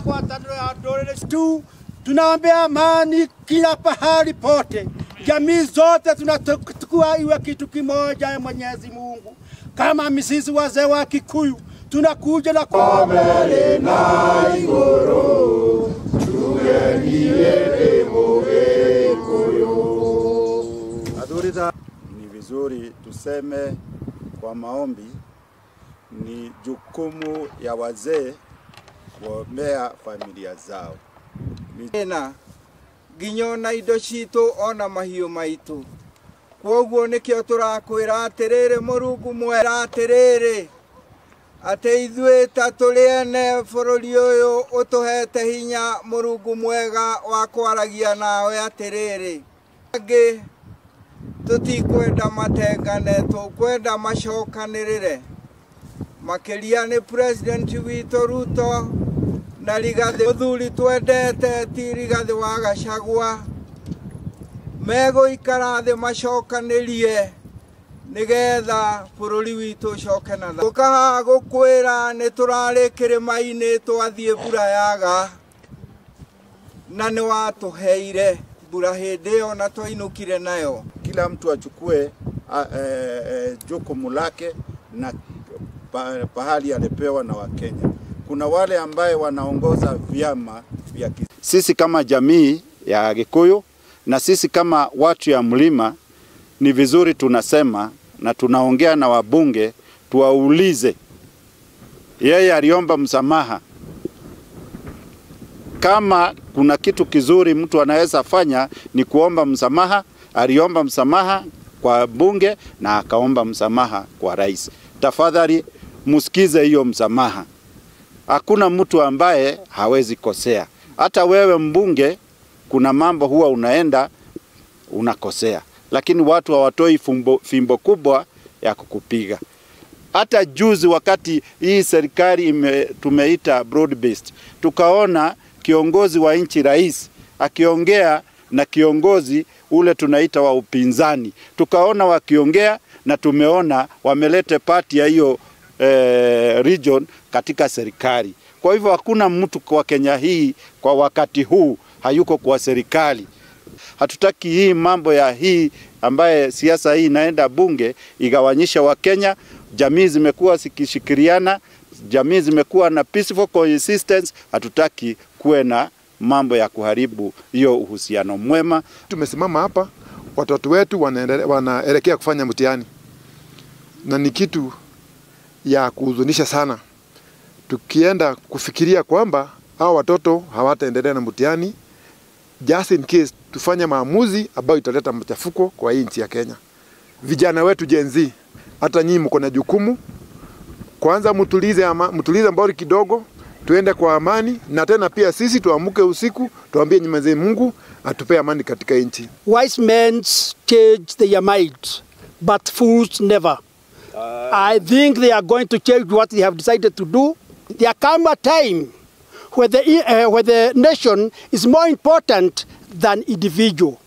Ngwatanĩro ya Ndũrĩrĩ tu tunaombea amani kila pahali pote. Jamii zote tunachukua iwe kitu kimoja ya Mwenyezi Mungu. Kama sisi wazee wa Kikuyu tunakuja na Ni vizuri tuseme kwa maombi, ni jukumu ya wazee kuombea familia zao. Na nginya ona indo citũ ona mahiũ maitũ. Kwoguo nĩkĩo tũrakwĩra atĩrĩrĩ Mũrungu mwega atĩrĩrĩ atĩ ithuĩ ta tũrĩ ene bũrũri ũyũ ũtũhete hinya Mũrungu mwega wa kwaragia nawe atĩrĩrĩ angĩ tũtikwenda matengane, tũkwenda macokanĩrĩre. Makĩria nĩ president witũ Ruto na Rigathi mũthuri twendete ti Rigathi wa Gachagua megũikara thĩ macokanĩrie nĩgetha bũrũri witũ ũcoke na thayũ. Tũkaga gũkwĩra nĩ tũrarĩ kĩrĩma-inĩ twathiĩ mbura yaga na nĩ watũheire mbura hĩndĩ ĩyo na twainũkire nayo. Kila mtu achukue jukumu lake na pahali alipewa na Wakenya. Kuna wale ambaye wanaongoza vyama vya sisi kama jamii ya Gikuyu na sisi kama watu ya mlima, ni vizuri tunasema na tunaongea na wabunge tuwaulize. Yeye aliomba msamaha. Kama kuna kitu kizuri mtu anaweza fanya ni kuomba msamaha. Aliomba msamaha kwa bunge na akaomba msamaha kwa rais. Tafadhali musikize hiyo msamaha. Hakuna mtu ambaye hawezi kosea. Hata wewe mbunge kuna mambo huwa unaenda unakosea, lakini watu hawatoi fimbo kubwa ya kukupiga. Hata juzi wakati hii serikali tumeita broad based, tukaona kiongozi wa nchi rais akiongea na kiongozi ule tunaita wa upinzani, tukaona wakiongea na tumeona wamelete party ya hiyo region katika serikali. Kwa hivyo hakuna mtu kwa Kenya hii kwa wakati huu hayuko kwa serikali. Hatutaki hii mambo ya hii ambaye siasa hii inaenda bunge igawanyisha wa Kenya. Jamii zimekuwa zikishikiriana, jamii zimekuwa na peaceful coexistence. Hatutaki kuwe na mambo ya kuharibu hiyo uhusiano mwema. Tumesimama hapa, watoto wetu wanaelekea kufanya mtihani, na ni kitu ya kuhuzunisha sana tukienda kufikiria kwamba hao watoto hawataendelea na mtihani, just in case tufanye maamuzi ambayo italeta machafuko kwa hii nchi ya Kenya. Vijana wetu Gen Z, hata nyinyi mko na jukumu. Kwanza mtulize mbori kidogo, tuende kwa amani, na tena pia sisi tuamke usiku, tuambie Mwenyezi Mungu atupe amani katika nchi. Wise men change their minds, but fools never. I think they are going to change what they have decided to do. There come a time where the nation is more important than individual.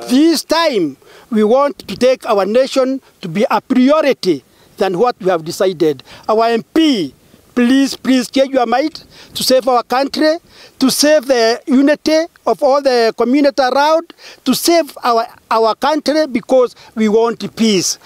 This time we want to take our nation to be a priority than what we have decided. Our MP, please, please change your mind to save our country, to save the unity of all the community around, to save our country, because we want peace.